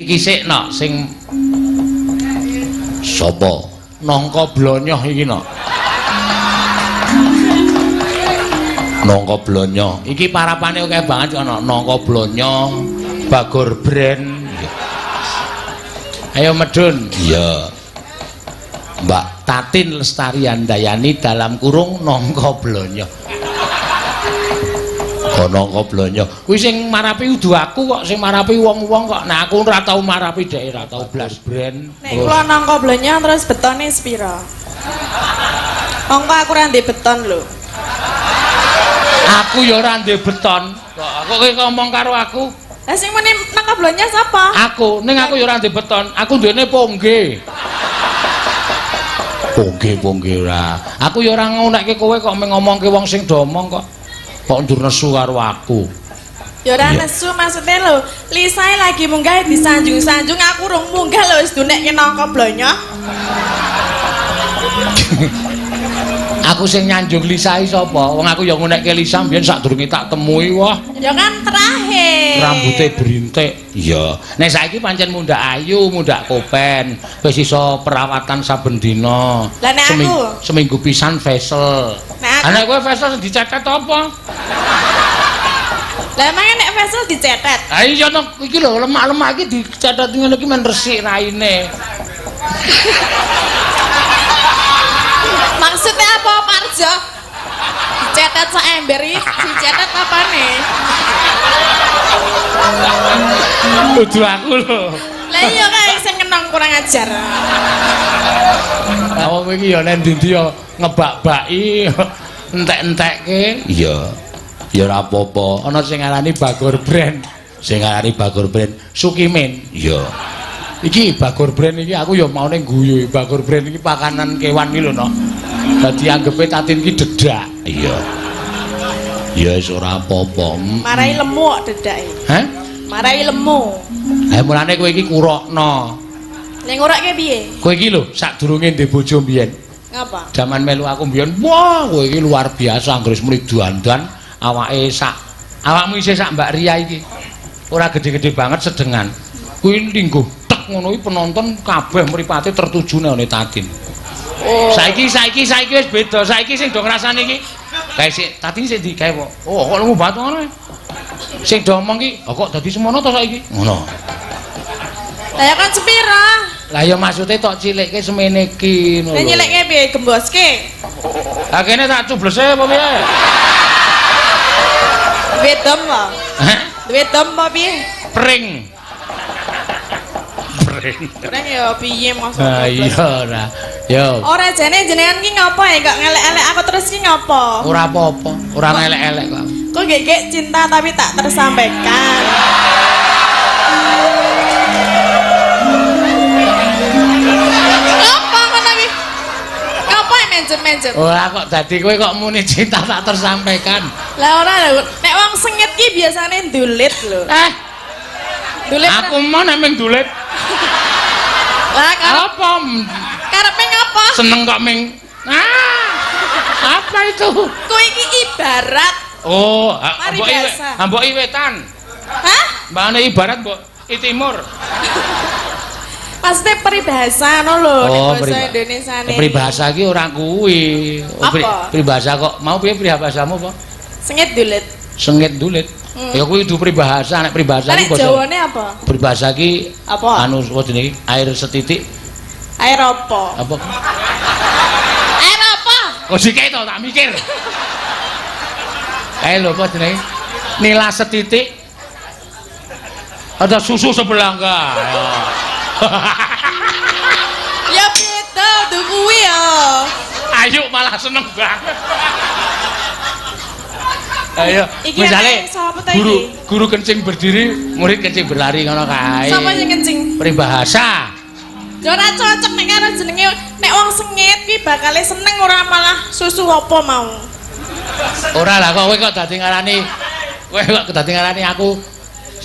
Iki sik nok sing sapa? Nangka blonyoh iki nok. Nangka blonyoh. Iki parapane akeh banget kok nok. Nangka blonyoh, Bagor Brand. Ayo medun. Iya. Mbak Tatin Lestari Handayani dalam kurung nangka blonyoh. Oh, nangka blonyoh. Kuwi sing marapi udu aku kok, sing marapi wong-wong kok. Nah aku ora tau marapi dhek, ora tau blas brand. Nek kula nangka blonyoh terus betone sepira? Mongko aku ora ndek beton lho. Aku ya ora ndek beton. Kok aku kowe ngomong karo aku? Lah sing muni nangka blonyoh sapa? Aku, ning aku ya ora ndek beton. Aku duwene pongge. Pongge-pongge ora. Aku ya ora ngonekke kowe kok mung ngomongke wong sing do omong kok. Kok ndur nesu karo aku. Ya ora nesu maksudnya lho, Lisae lagi munggah disanjung-sanjung, aku rung munggah lho wis dunekke nangka blonyoh. Aku sing nyanjung Lisae sapa? Wong aku ya ngonekke Lisa mbiyen sadurunge tak temui wah. Ya kan terakhir. Rambute brintik. Iya. Nek saiki pancen mundhak ayu, mundhak kopen, wis iso perawatan saben dina. Lah nek aku? Seminggu pisan facial. Nek aku? Lah nek kowe facial dicetet apa? Lah emangnya nek facial dicetet? Ha iya to, iki lho lemak-lemak iki dicetet ngono iki men resik raine. Maksudnya apa Parjo? Dicetet sak ember iki dicetet apane? Kudu aku lho. Lah iya kae sing kenong kurang ajar. Lah wong iki ya nek ndi-ndi ya ngebak-baki, entek-entekke. Iya. Ya ora apa-apa. Ana sing ngarani Bagor Brand. Sing ngarani Bagor Brand Sukimin. Iya. Iki Bagor Brand iki aku ya maune guyu. Bagor Brand iki pakanan kewan iki lho, Nok. Dadi anggepe Tatin iki dedak. Iya. Ya wis ora apa-apa. Marai lemu kok dedake. Hah? Marai lemu. Lah mulane kowe iki kurokno. Nek ngurokke piye? Kowe iki lho sadurunge ndek bojo mbiyen. Ngapa? Jaman melu aku mbiyen, wah kowe iki luar biasa anggere muni dandan awake sak awakmu isih sak Mbak Ria iki. Ora gede-gede banget sedengan. Kuwi lingguh tek ngono iki penonton kabeh mripate tertuju nang Tatin. Oh. Saiki wis beda. Saiki sing do ngrasani iki kae sik Tatin sik ndi kae kok. Oh, kok lemu banget ngono. Sing do omong ki, oh, kok dadi semono to saiki? Ngono. Lah ya kan sepira? Lah ya maksude tok cilikke semene iki ngono. Lah nyilikke piye gemboske? Lah kene tak cublese apa piye? Duwe dom apa? Hah? Duwe dom apa piye? Pring. Pring. Pring ya piye maksudnya? Ha iya ora. Yo. Ora jane jenengan ki ngopo ya kok ngelek-elek aku terus ki ngopo? Ora apa-apa, ora ngelek-elek kok. Kok gek-gek cinta tapi tak tersampaikan. Apa ngono ki? Ngopo menjem-menjem? Ora kok dadi kowe kok muni cinta tak tersampaikan. Lah ora lho, nek wong sengit ki biasane ndulit lho. Ndulit. Aku mau nek ming ndulit. Lah karep apa? Karepe ngapa? Seneng kok ming. Ah. Apa itu? Kowe iki ibarat. Oh, mbok iwetan. Hah? Mbane ibarat mbok i timur. Maksudnya peribahasa ngono lho, nek basa Indonesiane. Peribahasa iki ora kuwi. Peribahasa kok mau piye peribahasamu apa? Sengit dulit. Sengit dulit. Ya kuwi kudu peribahasa, nek peribahasa iki basa Jawane apa? Peribahasa iki apa? Anu apa jenenge? Air setitik. Air apa? Apa? Air apa? Kok sike to tak mikir. Lho apa jenenge? Nila setitik. Ada susu sebelangga. Ya beda tuh kuwi ya. Ayo malah seneng banget. Ayo, misalnya guru kencing berdiri, murid kencing berlari ngono kae. Sapa sing kencing? Peribahasa. Ya ora cocok nek karo jenenge nek wong sengit kuwi bakale seneng ora malah susu apa mau. Ora lah kok kowe kok dadi ngarani kowe kok dadi ngarani aku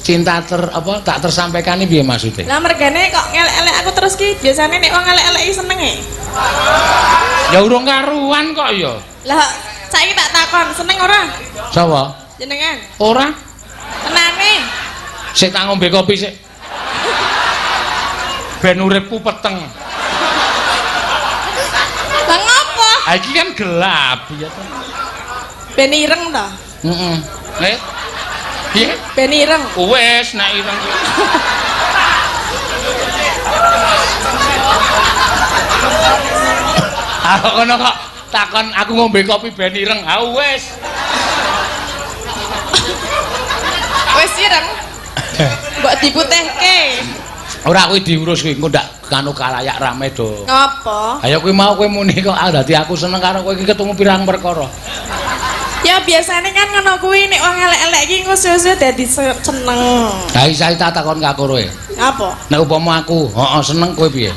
cinta tak tersampaikan iki piye maksude? Lah mergane kok ngelek-elek aku terus ki biasane nek wong ngelek-elek iki seneng e. Ya urung karuan kok ya. Lah saiki tak takon seneng ora? Sapa? Jenengan. Ora. Tenane. Sik tak ngombe kopi sik. Ben uripku peteng. Lah ngopo? Ha iki kan gelap ya to. Ben ireng to? Heeh. Eh? Piye? Ben ireng. Wis nek ireng. Aku kono kok takon aku ngombe kopi ben ireng. Ha wis. Wis ireng. Mbok diputihke. Ora kuwi diurus kuwi engko ndak kanu kalayak rame do. Ngopo? Ayo kuwi mau kowe muni kok ah dadi aku seneng karo kowe iki ketemu pirang perkara. Ya biasane kan ngono kuwi nek wong elek-elek iki engko suwe-suwe dadi seneng. Ha iki tak takon ka kowe. Apa? Nek upama aku, heeh seneng kowe piye?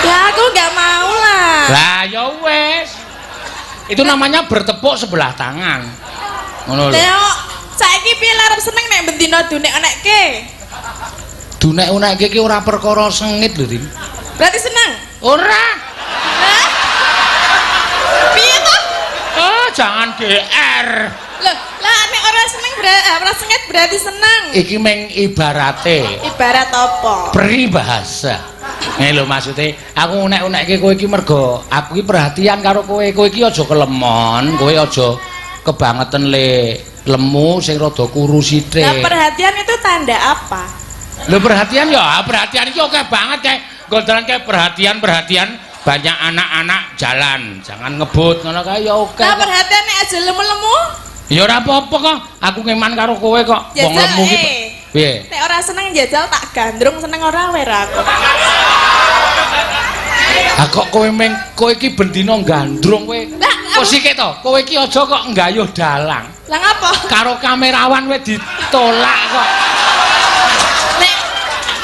Ya aku gak mau lah. Lah ya wis. Itu namanya bertepuk sebelah tangan. Ngono lho. Lah saiki piye arep seneng nek bendina dunek-unekke? Dunek-unekke iki ora perkara sengit lho, Din. Berarti seneng? Ora. Lah. Piye to? Oh, jangan GR. Loh, lah nek ora seneng berarti ora sengit berarti seneng. Iki meng ibarate. Ibarat apa? Peribahasa. Ngene lho maksude, aku unek-unekke kowe iki mergo aku iki perhatian karo kowe. Kowe iki aja kelemon, kowe aja kebangetan le lemu sing rada kuru sithik. Lah perhatian itu tanda apa? Lho perhatian ya, perhatian iki akeh banget kae. Gondolan kae perhatian-perhatian banyak anak-anak jalan, jangan ngebut ngono kae ya oke. Lah perhatian nek aja lemu-lemu? Ya ora apa-apa kok. Aku ngeman karo kowe kok. Wong lemu iki piye? Nek ora seneng jajal tak gandrung seneng ora wae aku. Ha kok kowe meng kowe iki bendina gandrung kowe. Kok sikik to? Kowe iki aja kok nggayuh dalang. Lah ngapa? Karo kamerawan kowe ditolak kok. Nek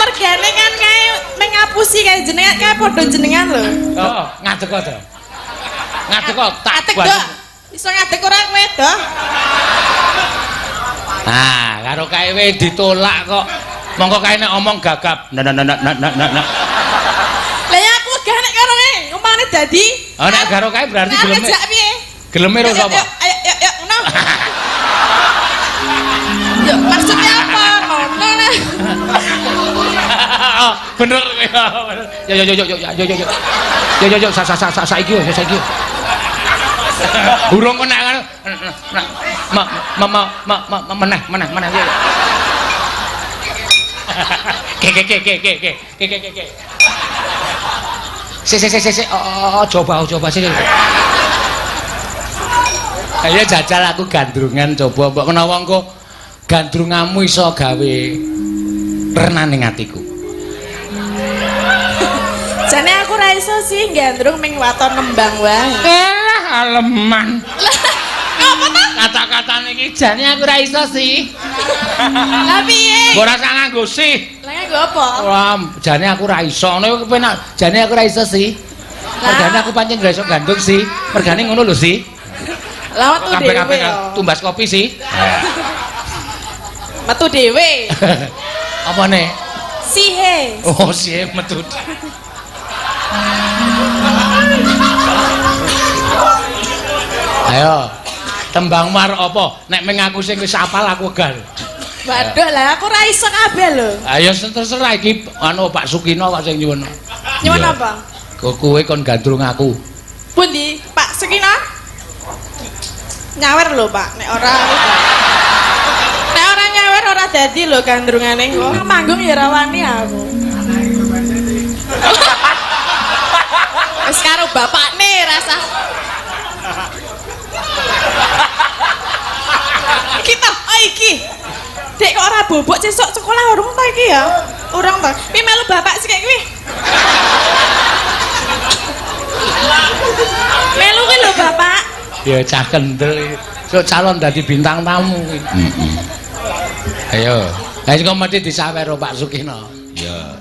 mergane kan kae mengapusi kae jenengan kae padha jenengan lho. Heeh, ngadeg kok to. Ngadeg kok tak buat. Iso ngadeg ora kowe to? Nah, karo kae we ditolak kok. Mongko kae nek omong gagap. Nah nah nah nah nah nah. Lah ya aku gak nek karo kae, umpamane dadi. Oh nek karo kae berarti geleme. Geleme ro sapa? Ayo ayo ayo ngono. Yo maksudnya apa? Ngono lah. Bener ya. Yo yo yo yo yo yo yo. Yo yo yo sa sa sa saiki yo saiki. Urung kok nek ma ma ma ma meneh meneh meneh. Ke ke ke ke ke ke ke ke ke. Se se se se se oh coba coba sih. Ayo jajal aku gandrungan coba mbok menawa engko gandrunganmu iso gawe renaning atiku. Jane aku ra iso sih gandrung ming waton nembang wae. Elah aleman. Ngopo ta? Kata-katane iki jane aku ra iso sih. Lah piye? Ora sak nganggo sih. Lah nganggo apa? Ora, jane aku ra iso. Ngono kepenak. Jane aku ra iso sih. Mergane aku pancen ra iso gandrung sih. Mergane ngono lho sih. Lah metu dhewe. Kabeh-kabeh tumbas kopi sih. Metu dhewe. Apa nih? Sihe. Oh, sihe metu. Ayo, tembang mar apa? Nek meng aku sing wis apal aku wegal. Waduh lah aku ra iso kabeh lho. Ayo terserah iki anu Pak Sukino kok sing nyuwun. Nyuwun apa? Kowe kon gandrung aku. Pundi Pak Sukino? Nyawer lho Pak, nek ora nek ora nyawer ora dadi lho gandrungane kok. Manggung ya ra wani aku. Wis karo bapakne rasa. Iki toh, oh iki. Dek kok ora bobok sesuk sekolah urung ta iki ya? Urung ta. Pi melu bapak sik kuwi. Melu kuwi lho bapak. Ya cah kendel iki. Sok calon dadi bintang tamu kuwi. Heeh. Ayo. Lah iki kok mesti disawer Pak Sukino. Ya.